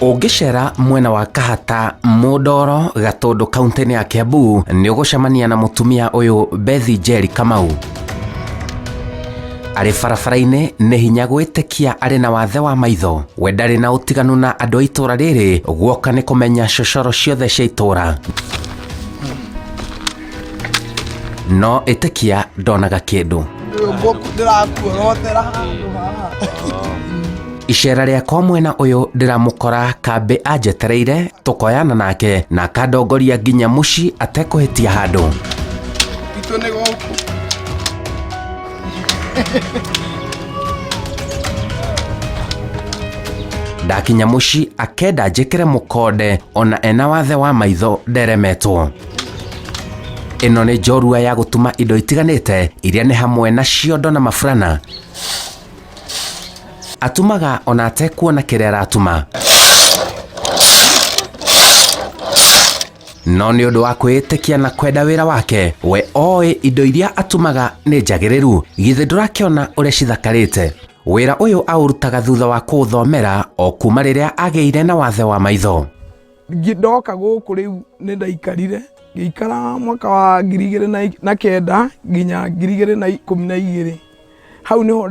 Ũngĩcera mwena wa Kahata, Mũndoro, Gatũndũ kaunti-inĩ ya Kiambu nĩ ũgũcemania na mũtumia ũyũ Bethi Njeri Kamau. Arĩ barabara-inĩ nĩ hinya gwĩtĩkia arĩ na wathe wa maitho. We ndarĩ na ũtiganu na andũ a itũra rĩrĩ guoka nĩ kũmenya cocoro ciothe cia itũra. No ĩtĩkia ndonaga kĩndũ. Ndĩrakuorotera handũ haha. Icera rĩakwa mwena ũyũ ndĩramũkora kambĩ anjetereire tũkoyana nake na akandongoria nginya mũciĩ atekũhĩtia handũ. Itũ nĩ gũkũ. Ndakinya mũciĩ akenda njĩkĩre mũkonde ona ena wathe wa maitho nderemetwo. Ĩno nĩ njorua ya gũtuma indo itiganĩte iria nĩ hamwe na ciondo na maburana. Atumaga ona atekuona kĩrĩa aratuma. No nĩ ũndũ wa kwĩĩtĩkia na kwenda wĩra wake, we oĩ indo iria atumaga nĩ njagĩrĩru. Githĩ ndũrakĩona ũrĩa cithakarĩte? Wĩra ũyũ aũrutaga thutha wa kũũthomera o kuma rĩrĩa agĩire na wathe wa maitho. Ndoka gũkũ rĩu nĩ ndaikarire, ngĩikara mwaka wa 2009 nginya 2012. Hau nĩho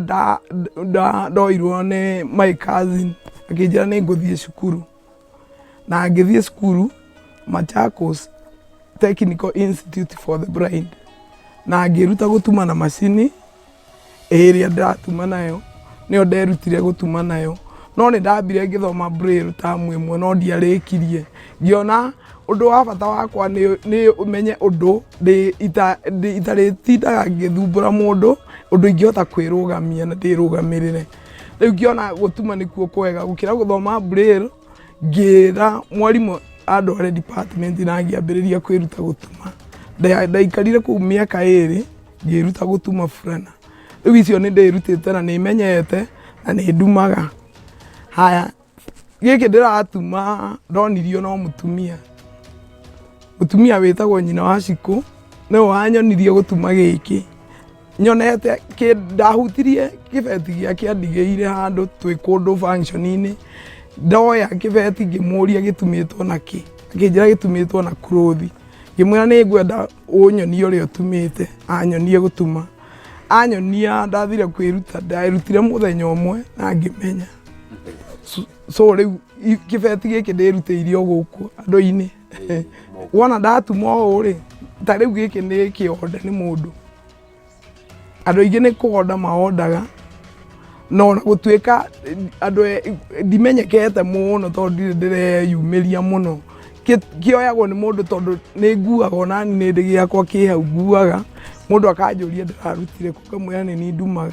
ndoirwo nĩ my cousin akĩnjĩra nĩ ngũthiĩ cukuru. Na ngĩthiĩ cukuru Machakos Technical Institute for the Blind na ngĩruta gũtuma na macini ĩrĩa ndĩratuma nayo nĩyo nderutire gũtuma nayo. No nĩ ndambire ngĩthoma braille term ĩmwe no ndiarĩkirie. Ngĩona ũndũ wa bata wakwa nĩ menye ũndũ itarĩtindaga ngĩthumbũra mũndũ, ũndũ ingĩhota kwĩrũgamia na ndĩrũgamĩrĩre. Rĩu ngĩona gũtuma nĩkuo kwega gũkĩra gũthoma braille, ngĩra mwarimũ andware department na ngĩambĩrĩria kwĩruta gũtuma. Ndaikarire kũu mĩaka ĩrĩ ngĩĩruta gũtuma burana. Rĩu icio nĩ ndĩrutĩte na nĩ menyete na nĩ ndumaga. Haya, gĩkĩ ndĩratuma ndonirio no mũtumia, mũtumia wĩtagwo nyina wa Cikũ nĩwe wanyonirie gũtuma gĩkĩ. Nyonete, ndahutirie kĩbeti gĩake andigĩire handũ twĩ kũndũ function -inĩ, ndoya kĩbeti ngĩmũria gĩtumĩtwo na kĩ, akĩnjĩra gĩtumĩtwo na cloth. Ngĩmwĩra nĩ ngwenda ũnyonie ũrĩa ũtumĩte, anyonie gũtuma. Anyonia ndathire kwĩruta, nderutire mũthenya ũmwe na ngĩmenya. So rĩu kĩbeti gĩkĩ ndĩrutĩire o gũkũ andũ-inĩ. Wona ndatuma ũũ rĩ, ta rĩu gĩkĩ nĩ kĩonde nĩ mũndũ. Andũ aingĩ nĩ kũonda maondaga, na ona gũtuĩka andũ ndimenyekete mũno tondũ ndirĩ ndĩreyumĩria mũno. Kĩoyagwo nĩ mũndũ tondũ nĩ nguaga ona niĩ nĩ ndĩ gĩakwa kĩ hau nguaga, mũndũ akanjũria ndĩrarutire kũ ngamwĩra nĩ niĩ ndumaga.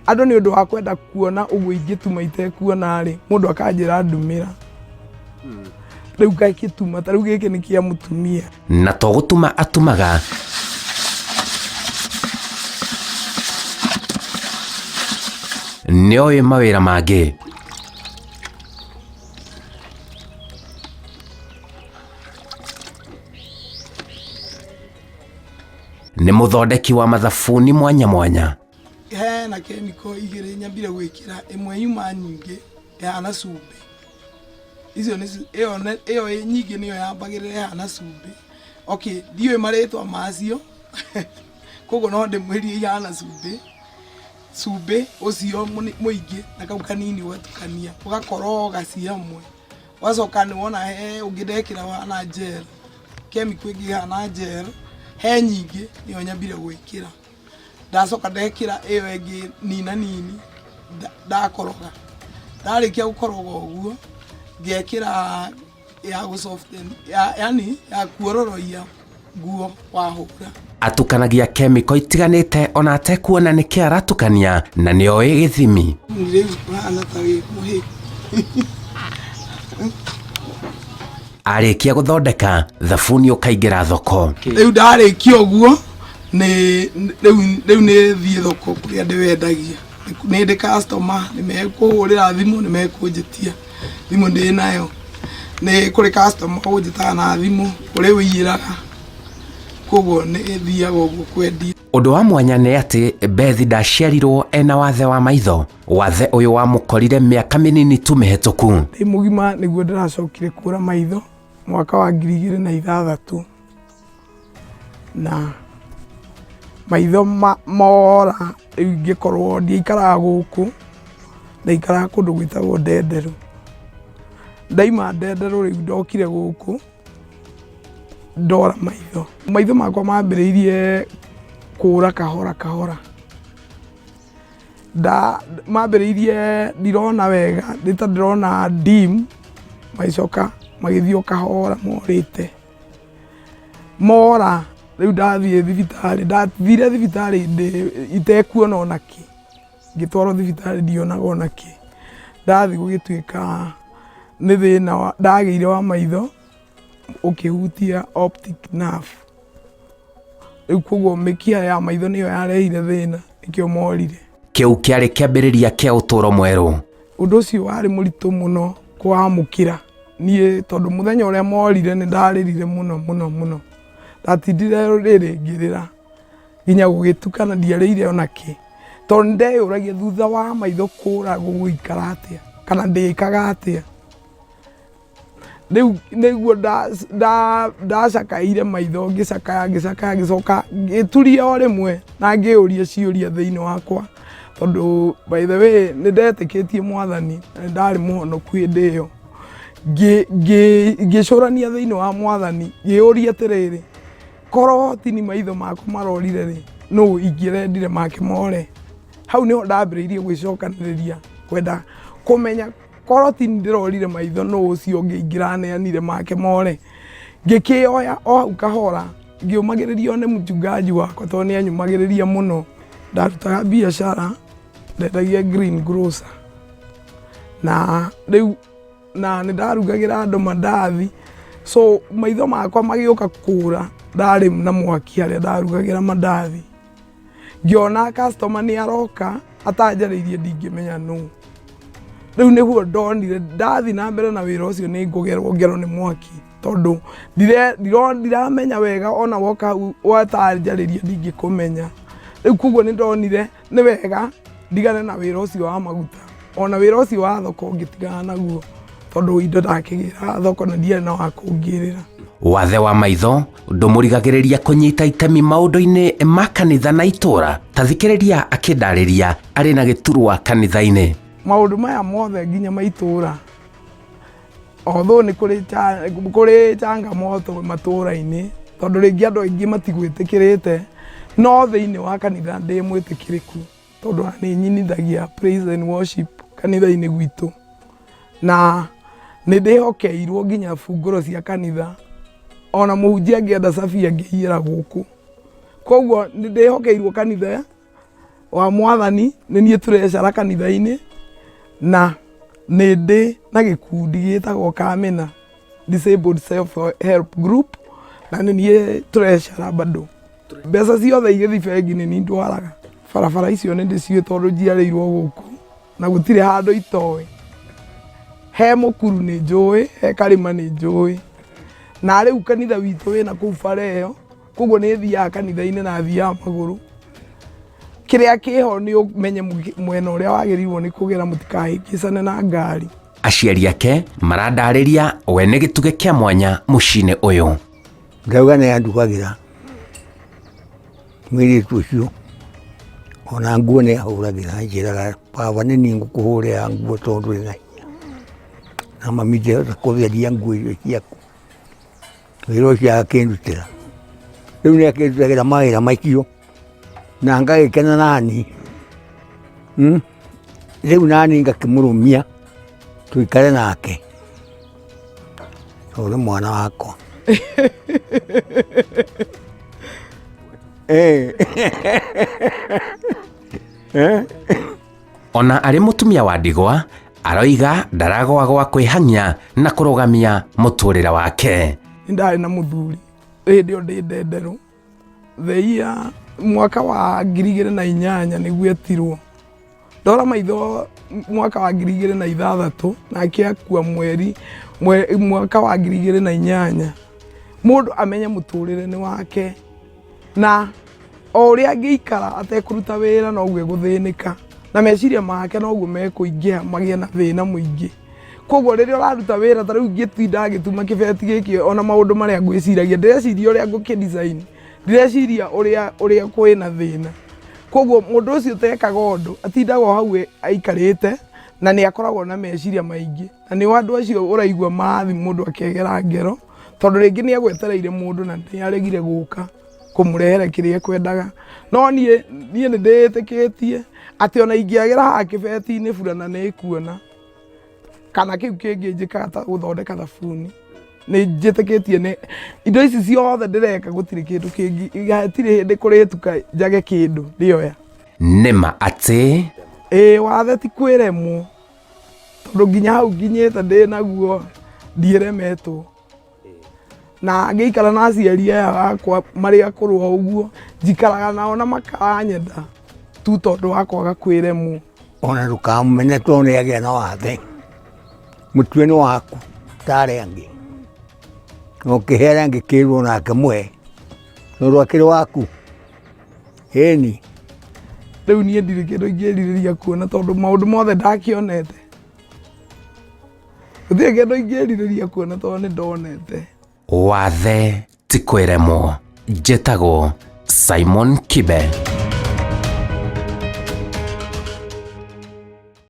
Andũ nĩ ũndũ wa kwenda kuona ũguo ingĩtuma itekuona rĩ, mũndũ akanjĩra ndumĩra. Rĩu ngagĩtuma, ta rĩu gĩkĩ nĩ kĩa mũtumia. Na to gũtuma atumaga, nĩoĩ mawĩra mangĩ. Nĩ mũthondeki wa mathabuni mwanya mwanya. Hena kemiko igĩrĩ nyambire gwĩkĩra, ĩmwe yuma nyingĩ ĩhana cumbĩ. Icio nĩ ĩyo ĩyo nyingĩ nĩyo yambagĩrĩra ĩhana cumbĩ. Okay, ndiũĩ marĩtwa macio, koguo no ndĩmwĩrire ihana cumbĩ. Cumbĩ ũcio mũingĩ na kau kanini ũgatukania, ũgakoroga ciĩ hamwe. Ũgacoka nĩ wona he ũngĩ ndekĩra ũhana gel, chemical ĩngĩ ĩhana gel, he nyingĩ nĩyo nyambire gwĩkĩra. Ndacoka ndekĩra ĩyo ĩngĩ nina nini ndakoroga. Ndarĩkia gũkoroga ũguo, ngekĩra ya gũ soften, yaani ya kuororoia nguo wahũra. Atukanagia kemiko itiganĩte ona atekuona nĩkĩ aratukania na nĩoĩ gĩthimi. Rĩu ũhana ta wĩ mũhĩu. Arĩkia gũthondeka thabuni ũkaingĩra thoko. Rĩu ndarĩkia ũguo nĩ rĩu rĩu nĩ thiĩ thoko kũrĩa ndĩwendagia. Nĩ ndĩ customer nĩ mekũhũrĩra thimũ nĩ mekũnjĩtia thimũ ndĩ nayo. Nĩ kũrĩ customer ũnjĩtaga na thimũ, kũrĩ ũiyĩraga, koguo nĩ thiaga ũguo kwendia. Ũndũ wa mwanya nĩ atĩ Beth ndaciarirwo ena wathe wa maitho. Wathe ũyũ wamũkorire mĩaka mĩnini tu mĩhĩtũku. Ndĩ mũgima nĩguo ndĩracokire kũra maitho mwaka wa 2006, na maitho mora rĩu ingĩkorwo ndiaikaraga gũkũ, ndaikaraga kũndũ gwĩtagwo Ndenderũ. Ndaima Ndenderũ rĩu ndokire gũkũ ndora maitho. Maitho makwa mambĩrĩirie kũra kahora kahora. Mambĩrĩirie ndirona wega, nĩ ta ndĩrona dim, magĩcoka magĩthiĩ o kahora morĩte. Mora rĩu ndathiĩ thibitarĩ, ndathire thibitarĩ itekuona ona kĩ, ngĩtwarwo thibitarĩ ndionaga ona kĩ. Ndathiĩ gũgĩtuĩka nĩ thĩna ndagĩire wa maitho ũkĩhutia optic nerve. Rĩu koguo mĩkiha ya maitho nĩyo yarehire thĩna, nĩkĩo morire. Kĩu kĩarĩ kĩambĩrĩria kĩa ũtũũro mwerũ. Ũndũ ũcio warĩ mũritũ mũno kũwamũkĩra niĩ, tondũ mũthenya ũrĩa morire nĩ ndarĩrire mũno mũno mũno. Ndatindire rĩrĩ ngĩrĩra nginya gũgĩtuka na ndiarĩire ona kĩ, tondũ nĩ ndeyũragia thutha wa maitho kũra gũgũikara atĩa, kana ndĩkaga atĩa. Rĩu nĩguo ndacakaire maitho, ngĩcakaya ngĩcakaya, ngĩcoka ngĩturia o rĩmwe na ngĩyũria ciũria thĩinĩ wakwa, tondũ by the way nĩ ndetĩkĩtie Mwathani na nĩ ndarĩ mũhonoku hĩndĩ ĩyo. Ngĩcũrania thĩinĩ wa Mwathani, ngĩyũria atĩrĩrĩ, korwo ti ni maitho makwa marorire rĩ, nũ ingĩrendire make more? Hau nĩho ndambĩrĩirie gwĩcokanĩrĩria kwenda kũmenya korwo ti ni ndĩrorire maitho, nũ ũcio ũngĩ ingĩraneanire make more? Ngĩkĩoya o hau kahora, ngĩũmagĩrĩrio nĩ mchungaji wakwa tondũ nĩ anyũmagĩrĩria mũno. Ndarutaga biacara, ndendagia green grocer, na rĩu na nĩ ndarugagĩra andũ mandathi, so maitho makwa magĩũka kũra, ndarĩ na mwaki harĩa ndarugagĩra mandathi. Ngĩona customer nĩ aroka atanjarĩirie, ndingĩmenya nũ. Rĩu nĩguo ndonire ndathiĩ na mbere na wĩra ũcio nĩ ngũgerwo ngero nĩ mwaki, tondũ ndiramenya wega, ona woka hau watanjarĩria ndingĩkũmenya. Rĩu koguo nĩ ndonire nĩ wega ndigane na wĩra ũcio wa maguta, ona wĩra ũcio wa thoko ngĩtigana naguo, tondũ indo ndakĩgĩra thoko na ndiarĩ na wa kũngĩrĩra. Wathe wa maitho ndũmũrigagĩrĩria kũnyita itemi maũndũ-inĩ ma kanitha na itũũra. Ta thikĩrĩria akĩndarĩria arĩ na gĩturwa kanitha-inĩ. Maũndũ maya mothe nginya ma itũũra, although nĩ kũrĩ changamoto matũũra-inĩ, tondũ rĩngĩ andũ aingĩ matigwĩtĩkĩrĩte, no thĩinĩ wa kanitha ndĩ mwĩtĩkĩrĩku, tondũ ona nĩ nyinithagia praise and worship kanitha-inĩ gwitũ, na nĩ ndĩhokeirwo nginya bungũro cia kanitha, ona mũhunjia angĩenda cabi angĩiyĩra gũkũ. Koguo nĩ ndĩhokeirwo kanitha wa Mwathani, nĩ niĩ treasurer kanitha-inĩ, na nĩ ndĩ na gĩkundi gĩtagwo Kamina Disabled Self Help Group, na nĩ niĩ treasurer bado. Mbeca ciothe igĩthiĩ bengi nĩ niĩ ndwaraga. Barabara icio nĩ ndĩciũĩ tondũ njiarĩirwo gũkũ na gũtirĩ handũ itoĩ. He mũkuru nĩ njũĩ, he karĩma nĩ njũĩ. Na rĩu kanitha witũ wĩna kũu bara ĩyo, koguo nĩ thiaga kanitha-inĩ na thiaga magũrũ. Kĩrĩa kĩho nĩ ũmenye mwena ũrĩa wagĩrĩirwo nĩ kũgera mũtikahĩngĩcane na ngari. Aciari ake marandarĩria we nĩ gĩtugĩ kĩa mwanya mũciĩ-inĩ ũyũ. Ndauga nĩ andugagĩra mũirĩtu ũcio, ona nguo nĩ ahũragĩra, anjĩraga baba nĩ niĩ ngũkũhũrĩra nguo tondũ ndũrĩ na hinya, na mami ndĩrahota kũtheria nguo icio ciaku. Wĩra ũcio agakĩndutĩra, rĩu nĩ akĩndutagĩra mawĩra macio na ngagĩkena nani, Rĩu nani ngakĩmũrũmia tũikare nake tondũ nĩ mwana wakwa. Ona arĩ mũtumia wa ndigwa, aroiga ndaragwagwa kwĩhang'ia na kũrũgamia mũtũrĩre wake. Nĩ ndarĩ na mũthuri hĩndĩ ĩyo ndĩ Ndenderũ, the year mwaka wa 2008 nĩguo etirwo. Ndora maitho mwaka wa 2006, nake akua mweri mwaka wa 2008. Mũndũ amenye mũtũrĩre nĩ wake, na O ũrĩa angĩikara atekũruta wĩra noguo egũthĩnĩka, na meciria make noguo mekũingĩha magĩe na thĩna mũingĩ. Koguo rĩrĩa ũraruta wĩra ta rĩu ngĩtinda ngĩtuma kĩbeti gĩkĩ ona maũndũ marĩa ngwĩciragia, ndĩreciria ũrĩa ngũkĩ design, ndireciria ũrĩa ũrĩa kwĩna thĩna. Koguo mũndũ ũcio ũtekaga ũndũ atindaga o hau aikarĩte na nĩ akoragwo na meciria maingĩ, na nĩo andũ acio ũraigua marathiĩ mũndũ akegera ngero, tondũ rĩngĩ nĩ egwetereire mũndũ na nĩ aregire gũka kũmũrehere kĩrĩa ekwendaga. No niĩ niĩ nĩ ndĩĩtĩkĩtie atĩ ona ingĩagĩra haha kĩbeti-inĩ burana nĩ ĩkuona, kana kĩu kĩngĩ njĩkaga ta gũthondeka thabuni, nĩ njĩtĩkĩtie nĩ indo ici ciothe ndĩreka gũtirĩ kĩndũ kĩngĩ, hatirĩ hĩndĩ kũrĩtuka njage kĩndũ ndĩoya. Nĩma atĩ. Ĩĩ wathe ti kwĩremwo, tondũ nginya hau nginyĩte ndĩnaguo ndiĩremetwo. Na ngĩikara na aciari aya akwa marĩ akũrũ o ũguo, njikaraga nao na makaranyenda tu tondũ wa kwaga kwĩremwo. Ona ndũkamũmene tondũ nĩ agĩa na wathe, mũtue nĩ waku ta arĩa angĩ. Na ũkĩhe arĩa angĩ kĩndũ onake mũhe, tondũ akĩrĩ waku. Ĩni. Rĩu niĩ ndirĩ kĩndũ ingĩrirĩria kuona tondũ maũndũ mothe ndakĩonete. Gũtirĩ kĩndũ ingĩrirĩria kuona tondũ nĩ ndonete. Wathe ti kwĩremwo. Njĩtagwo Simon Kibe.